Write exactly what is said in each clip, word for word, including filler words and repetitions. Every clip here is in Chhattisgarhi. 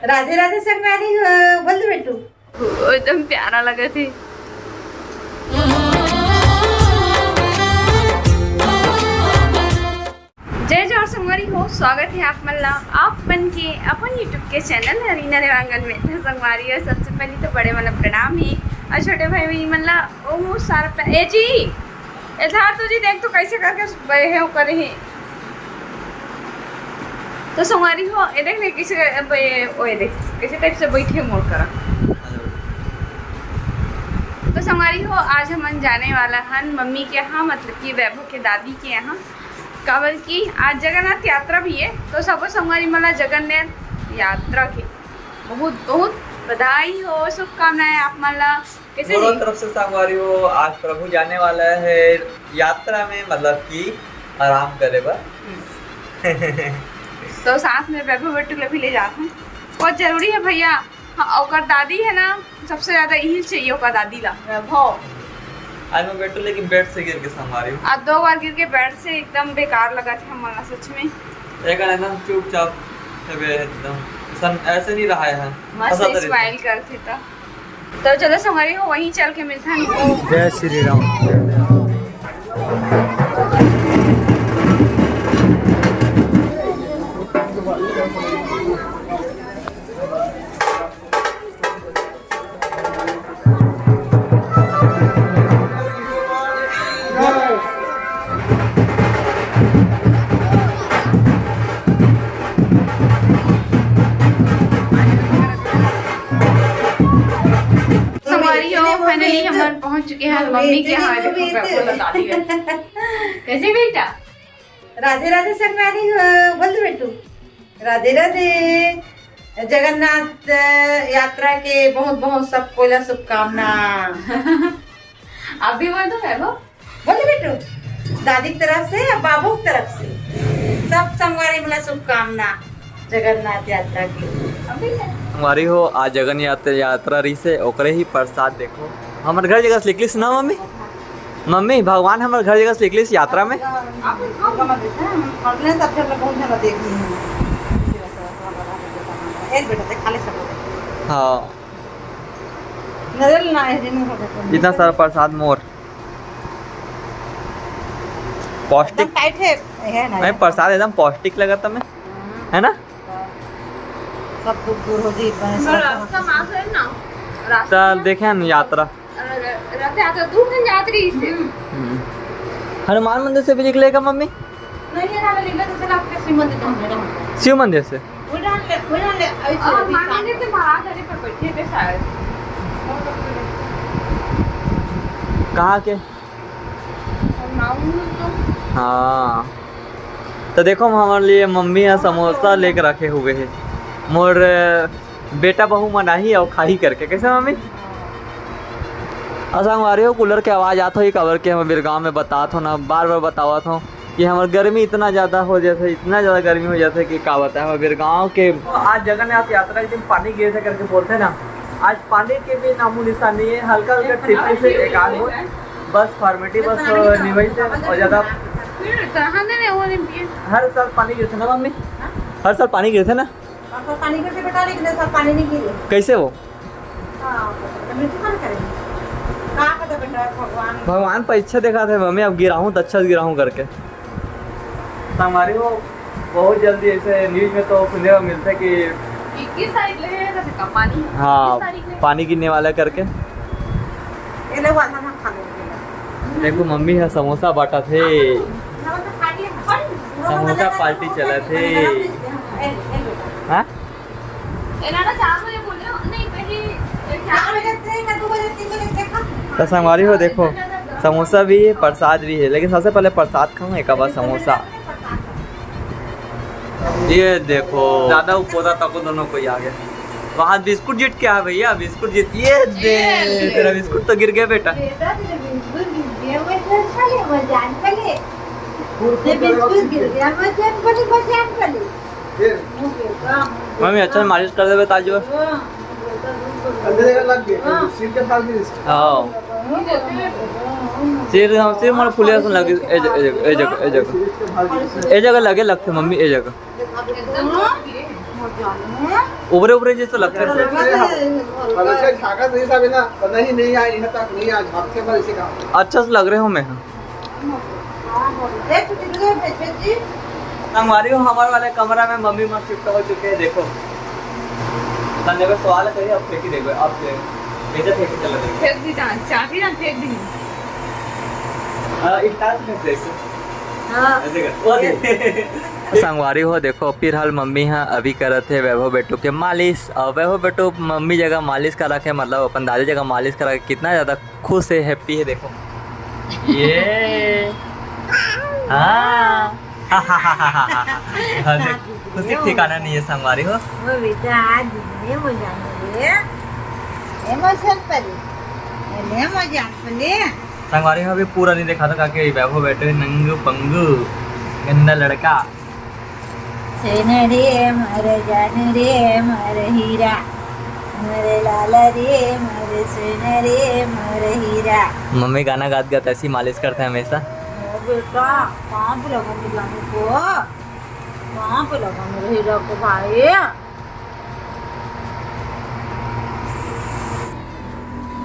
राधे राधे संगवारी हो, बोल दे बेटू। वो एकदम प्यारा लगत हे। जय जोहार संगवारी हो, स्वागत हे आप मन ला आप मन के अपन YouTube के चैनल हरीना देवांगन में। तो संगवारी हो, सबसे पहले तो बड़े मन ला प्रणाम हे अउ छोटे भाई बहिनी मन ला ओ मोर सारा प्या-, ए जी, ए धार तो जी देख तो कैसे करके बहे हो करे हे। तो संगवारी हो, ए देख रे, कैसे, अब ये, ओ ये देख, कैसे टाइप से बैठे मोर करा। तो संगवारी हो, आज हमन जाने वाला हन मम्मी के यहाँ, मतलब कि वैभव के दादी के यहाँ, काबर कि आज जगन्नाथ यात्रा भी है। तो सबो संगवारी मन ला जगन्नाथ यात्रा के बहुत बहुत बधाई हो, शुभकामनाएं आप मन ला। कैसे मोरो जी? तरफ से संगवारी हो, आज प्रभु जाने वाला है यात्रा में, मतलब कि आराम करे बर। हम्म। तो साथ में वैभव बेटू ला भी ले जात हूँ, बहुत जरूरी है भैया। हाँ, ओकर दादी है ना, सबसे ज्यादा यही चाहिए ओकर दादी ला, वैभव। आज मैं बेटू लेकिन बेड से गिर के संगवारी हूँ। आज दो बार गिर के बेड से एकदम बेकार लगा था हमारा सच में। एक एकदम चुपचाप है बे, एकदम ऐसा, ऐसे नहीं रहा है, मस्त हंसाता रहता है। Smile करते था। तो चलो संगवारी हो, वहीं चल के मिलते हैं। जय श्री राम। संगवारी हो, finally हमन पहुंच चुके हैं मम्मी के यहाँ। देखो, बेटा बोला दादी है। कैसे बेटा? राधे राधे संगवारी हो, बोल दे बेटू। राधे राधे। जगन्नाथ यात्रा के बहुत बहुत सब कोई ला शुभकामना। आप भी बोल दो वैभव। बोल दे बेटू, दादी की तरफ से और बाबू की तरफ से सब संगवारी मन ला शुभकामना जगन्नाथ यात्रा के। अभी क्या? संगवारी हो, आज जगन्नाथ यात्रा रहिसे, ओकरे ही प्रसाद देखो। हमर घर जगह से निकलिस ना मम्मी? मम्मी, भगवान हमर घर जगह से निकलिस यात्रा में। आप लोग का मत देखते हैं, हम पढ़ने सब जगह बहुत जगह देख लिए हैं। एक बेटा देख, खाली सब लोग। हाँ। नजर ना है जिन्हें हो जाता है। इतना सारा प्रसाद मोर। पौष्टिक। एकदम tight है, है ना? नहीं, प्रसाद एकदम पौष्टिक लगा था मैं, है ना? सब दुख दूर हो जी, इतना ना, सब रास्ता माफ है ना, रास्ता तो देखे ना यात्रा। र-, रथ यात्रा दूर दिन जात रही से। हम्म। हनुमान मंदिर से भी निकलेगा मम्मी? नहीं, ये वाला निकले तो चला आपके शिव मंदिर तो हम लोग। शिव मंदिर से? वो डाल ले, वो डाल ले, ऐसे और अभी हनुमान मंदिर के महाद्वार पर बैठे थे शायद। कहाँ के? हनुमान मंदिर तो। हाँ। तो देखो, हमारे लिए मम्मी यहाँ समोसा लेके रखे हुए है। मोर बेटा बहू मन आही अउ खाही करके। कैसे मम्मी? अउ संगवारी हो, कूलर के आवाज आत होही, काबर के हम बिरगांव में बतात हो ना, बार बार बतावत हो कि हमर गर्मी इतना ज्यादा हो जाथे, इतना ज्यादा गर्मी हो जाथे कि का बताएं। हमर बिरगांव के आज जगन्नाथ यात्रा के दिन पानी गिरे थे करके बोलते ना, आज पानी के भी नामो निशान नहीं है, हल्का हल्का टिपे से एक आध हो, बस formality, बस निवाई से और ज्यादा। हर साल पानी गिरे थे ना मम्मी, हर साल पानी गिरे थे ना। और तो पानी गिरते बेटा, लेकिन ऐसा पानी नहीं गिरे। कैसे वो? हाँ, तो मृत्यु कौन करेगी? कहाँ पता बेटा, भगवान। भगवान पर इच्छा देखा थे मम्मी, अब गिराहूँ तो अच्छा से गिराहूँ करके। संगवारी हो, बहुत जल्दी ऐसे news में तो सुने बर मिलथे कि इक्कीस तारीख ले है ना, पानी। हाँ, इक्कीस तारीख ले। पानी गिरने वाला है करके। ये ले, वो आधा ना खा लो। देखो, मम्मी ह समोसा बांटत हे। समोसा पार्टी चलत हे। हाँ? तो संगवारी हो, देखो, समोसा भी है, प्रसाद भी है, लेकिन सबसे पहले प्रसाद खाऊं, एक बार समोसा। ये देखो, दादा उ पोता तको दोनों कोई आ गया। वहाँ बिस्कुट जीत क्या है भैया? बिस्कुट जीत, ये दे, ये दे। तेरा बिस्कुट तो गिर गया बेटा। बेटा, तेरा बिस्कुट गिर गया, मैं तो खा ले, मैं जान खा ले। ये बिस्कुट गिर गया, मैं जान खा ले, मैं जान खा ले। मम्मी, अच्छा मालिश कर देबे ताजू। हाँ। अंदर जगह लग गया, हाँ। सिर के फाड़ दी इसको। हाँ। सिर, हाँ, सिर मोर फुलिया सन लगे, ए ज-, ए जगह, ए जगह, ए जगह। ए जगह लगे लगथे मम्मी, ए जगह। उबरे उबरे जैसे लगते हैं। हमेशा झांकत नहीं सब ना, तो नहीं, नहीं आए, यहाँ तक नहीं आए, झांकते पर इसी का। अच्छा से लग रहे हो मैं। संगवारी हो, हमारे वाले कमरा में मम्मी माँ शिफ्ट हो चुके हैं। देखो, संजय को सवाल करिए, अब फेंकी देखो, अब कैसे फेंकी चलो देखो। फेंक दी जान, चाबी ना फेंक दी। हाँ, इस तरह से फेंक दे इसको। हाँ। ऐसे कर, वो दे। संगवारी हो, देखो, फिर हाल मम्मी ह अभी करत हे वैभव बेटू के मालिश। और वैभव बेटू मम्मी जगह मालिश करा के, मतलब अपन दादी जगह मालिश करा के कितना ज्यादा खुश है, हैप्पी है। देखो ये, हाँ। हाँ, देख, खुशी ठिकाना नहीं है संगवारी हो। वो बेटा आज नहीं मजा नहीं है। एमोशन पर ले मजा पर ले। संगवारी हो, अभी पूरा नहीं देखा था काके वैभव बेटू नंगू पंगू गंदा लड़का। सुन रे मोर जानू रे मोर हीरा, मोर लाला रे मोर सुन रे मोर हीरा। मम्मी गाना गात गात ऐसी मालिश करते हैं हमेशा। ओ बेटा, पाँव लगा मेरे जानू को, पाँव लगा मेरे हीरा को भाई।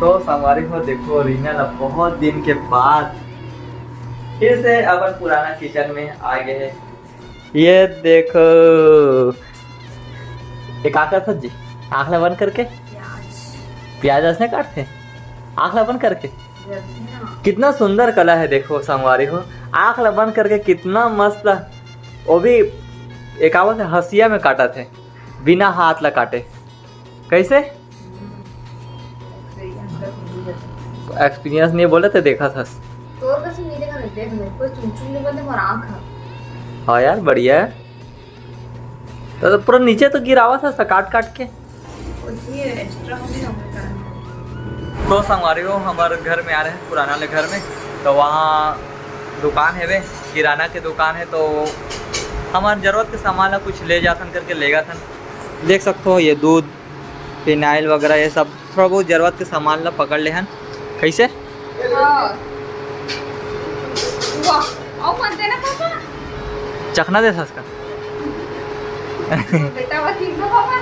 तो संगवारी हो, देखो, रीना ला बहुत दिन के बाद फिर से अपन पुराना किचन में आ गए हैं। ये देखो, ये का करथस जी? आँख ला बंद करके प्याज। प्याज ऐसने काटथे, आँख ला बंद करके। कितना सुंदर कला है, देखो संगवारी हो, आँख ला बंद करके कितना मस्त, वो भी एक आवत है हंसिया में काटत है, बिना हाथ ला काटे। कैसे? एक्सपीरियंस नहीं बोले तो देखा था। तोर कस नहीं देखा, देख मेरे को चुन चुन नहीं बनते, मोर आँख है। हाँ यार, बढ़िया है। तो, तो पूरा नीचे तो गिरावा था, काट काट के। तो संगवारी हो, हमारे घर में आ रहे हैं, पुराना ले घर में, तो वहाँ दुकान है बे, किराना के दुकान है, तो हमारे जरूरत के सामान ला कुछ ले जाथन करके लेगा थन। देख सकते हो, ये दूध, फिनाइल वगैरह, ये सब थोड़ा बहुत जरूरत के सामान ला पकड़ ले हन। कैसे? हाँ। वाह, आओ मत देना पापा। चखना दे सस का। बेटा बस इतना पापा।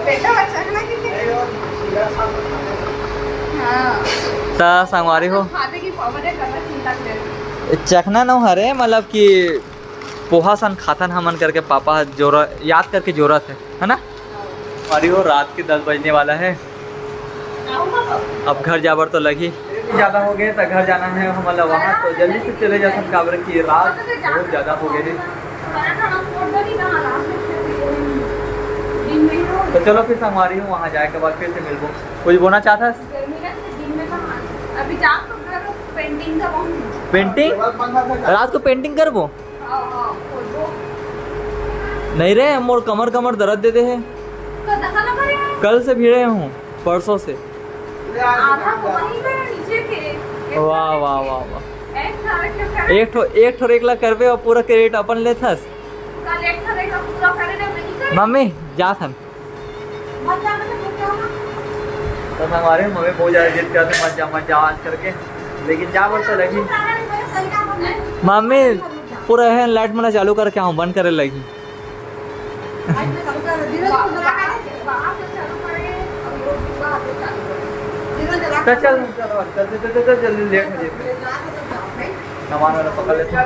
बेटा बस चखना कितने? हाँ। ता संगवारी हो। खाते की पापा ने करना चिंता करे। चखना न हरे, मतलब कि पोहा सन खाथन हमन करके पापा जोरा, याद करके जोरत है, है ना? अरे वो रात के दस बजने वाला है। अब घर जाबर तो लगही। ज्यादा हो गए तो घर जाना है हमला वहाँ, तो जल्दी से चले जाथन, काबर कि रात बहुत ज्यादा हो गए है। तो चलो फिर संगवारी हो, वहाँ जाए के बाद फिर से मिलबो। कुछ बोलना चाहता है? अभी जा तो घर पेंटिंग का। पेंटिंग? रात को पेंटिंग करबो? नहीं रे, मोर कमर, कमर दर्द दे दे है। कल से भिड़े हूँ, परसों से। वाह, वाह, वाह, वाह। एक ठो, एक ठो रेगला करबे और पूरा क्रेडिट अपन लेथस। मम्मी, जा थन। तो संगवारी, मम्मी बहुत ज्यादा जिद करते, "मत जा, मत जा" आज करके, लेकिन जा बोलते लगी। मम्मी पूरा है लाइट मना चालू करके आऊँ, बंद करे लगी। तो चल, चल, चल, जल्दी लेट हो जाए। सामान वाला पकड़ लेते हैं।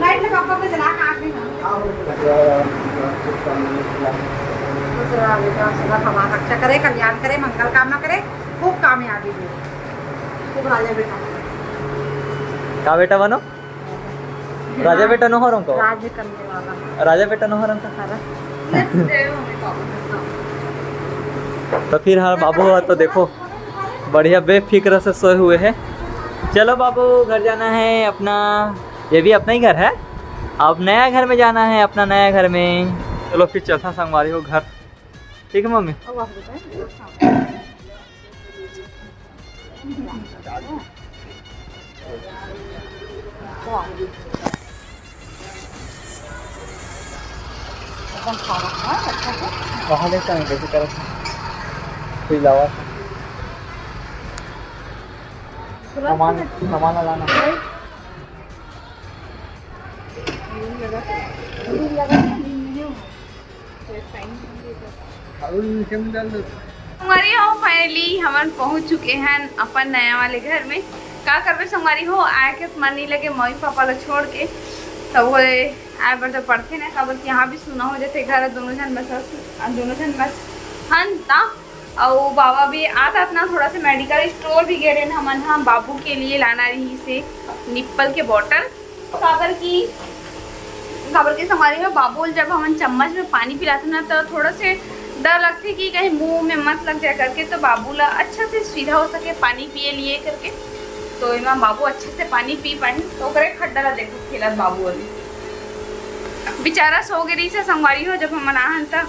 लाइट लगा, पापा पे जला के आग भी ना। दूसरा बेटा सुबह भगवान रक्षा करे, कल्याण करे, मंगल कामना करे, खूब कामयाबी दे। खूब राजा बेटा। का बेटा बनो? राजा बेटा नो हरंग को? राज करने वाला। राजा बेटा नो हरंग का? तो फिर हर बाबू तो देखो, बढ़िया बेफिक्र से सोए हुए हैं। चलो बाबू, घर जाना है अपना, ये भी अपना ही घर है। अब नया घर में जाना है, अपना नया घर में। चलो फिर चलता संगवारी हो घर, ठीक है मम्मी? वहाँ देखता नहीं कैसे करत है। कोई लावा था। सामान, सामान लाना। संगवारी हो, finally हमन पहुंच चुके हैं अपन नया वाले घर में। का करबे संगवारी हो, आए के मन नहीं लगे मम्मी पापा ला छोड़ के, तो वो आए बर तो पड़थे ना, काबर कि यहाँ भी सुना हो जाथे घर, दोनों झन बस, दोनों झन बस हन ता। अउ बाबा भी आत आत ना थोड़ा से मेडिकल स्टोर भी गए रहे हमन, हाँ बाबू के लिए लाना रही से निप्पल के बॉटल, काबर की काबर के संगवारी हो, बाबू ल जब हमन चम्मच में पानी पिलाथन ना, तो थोड़ा से डर लगथे कि कहीं मुंह में मत लग जाए करके, तो बाबू ला अच्छा से सीधा हो सके पानी पिए लिए करके। तो एमा बाबू अच्छे से पानी पी पाए, तो ओकरे खड्डा ला देखो खेलत बाबू अभी। बेचारा सो गे रहिस हे संगवारी हो, जब हमन आहन त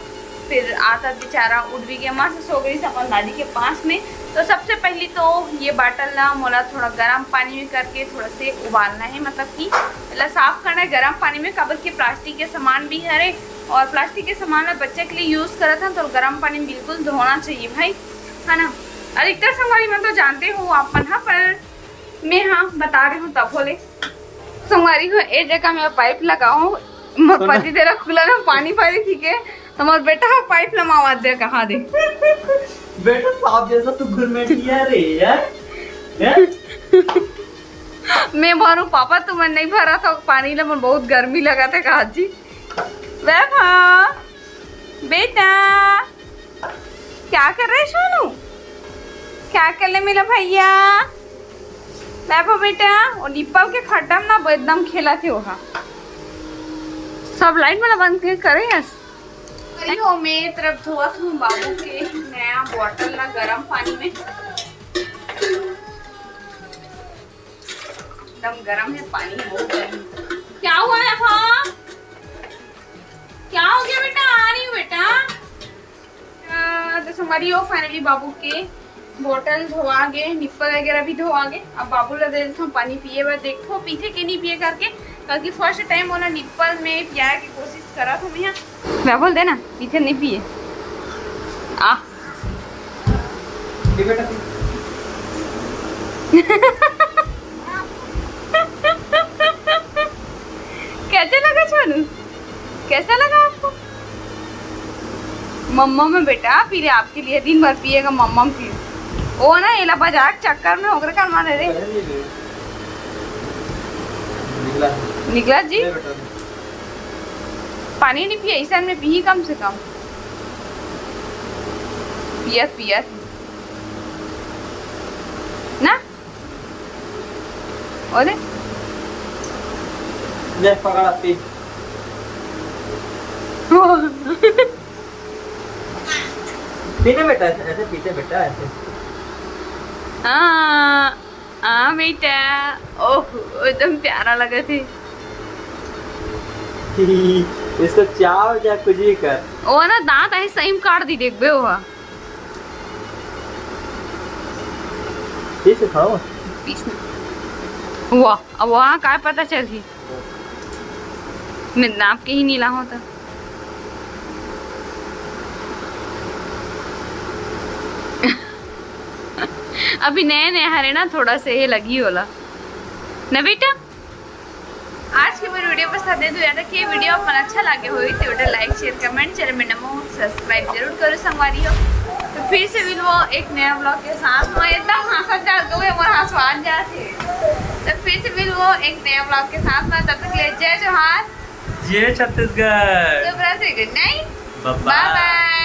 फिर आत आत बेचारा उठ भी गया, मस्त सो गे रहिस अपन दादी के पास में। तो सबसे पहली तो ये बाटल ला मोला थोड़ा गर्म पानी में करके थोड़ा से उबालना है, मतलब कि एला साफ करना है गर्म पानी में, काबर कि प्लास्टिक के सामान भी हरे और प्लास्टिक के सामान ला बच्चे के लिए यूज करत हन तो गर्म पानी में बिल्कुल धोना चाहिए भाई, है ना। अधिकतर संगवारी मन तो जानते हो आप मन हा, पर मैं हाँ बता रही हूँ तब बोले। संगवारी हो, ए जगह में पाइप लगाओ, मोर पति तेरा खुला में पानी भरे थी के, तो मोर बेटा हा पाइप लमावा दे कहा दे। बेटा सांप जैसा तू घुरमेट लिया रे यार। हैं? मैं भरू पापा, तुमन नहीं भरा तो पानी ले, मन बहुत गर्मी लगा थे कहा जी। वैभव, बेटा, क्या कर रहे सोनू? क्या कर ले मेरा भैया? वैभव बेटा, वो निप्पल के खड्डा में ना एकदम खेला थे वहाँ। सब लाइट वाला बंद के करे यस। अरे हो, मैं तरफ धोवत हूँ बाबू के नया बॉटल ना गरम पानी में। एकदम गरम है पानी, बहुत गर्म। क्या हुआ है वैभव? क्या हो गया बेटा? आ रही हूँ बेटा। आ, तो संगवारी हो, finally बाबू के बॉटल धोआ गे, निप्पल वगैरह भी धोआ गे। अब बाबू ला दे देथों पानी पिए बर, देखो पीथे के नहीं पिए करके, क्योंकि फर्स्ट टाइम ओला निप्पल में पियाए के कोशिश करत हूँ मैं। मैं बोल देना पीथे नहीं पिए। आ ये बेटा पी। कैसे लगा सोनू? कैसा लगा आपको? मम्मा में बेटा पी ले, आपके लिए दिन भर पिएगा मम्मा में पी। वो ना एला बाजार के चक्कर में ओकरे कर मारे रे। निकला। निकला जी। ले बेटा। पानी नहीं पिए, ऐसा में पी कम से कम। पियत पियत ना। अरे ले पकड़ा पी। पीने बेटा, ऐसे, ऐसे पीते बेटा, ऐसे। हाँ, हाँ बेटा। ओह, एकदम प्यारा लगा थे। इसको चाव या कुछ भी कर। वो ना दांत ऐसे सही में काट दी, देखबे वो। पीस के खाओ। पीस ना। वाह, अब वहाँ काय पता चलही। मैं नाप के ही नहीं लाहूँ तो। अभी नया नया हरे ना, थोड़ा से ये लगी होला ना बेटा। आज के मोर वीडियो पसंद है तो याद रखिए, वीडियो अपन अच्छा लगे होई तो बेटा लाइक, शेयर, कमेंट, चैनल में नमो सब्सक्राइब जरूर करो संगवारी हो। तो फिर से मिलबो एक नया ब्लॉग के साथ में। एकदम हंसत जात गो, मोर हंसवात जात है। तो फिर से मिलबो एक नया ब्लॉग के साथ में, तब तक के लिए जय जोहार, जय छत्तीसगढ़। शुभ रात्रि, गुड नाइट, बाय बाय। बाय बाय।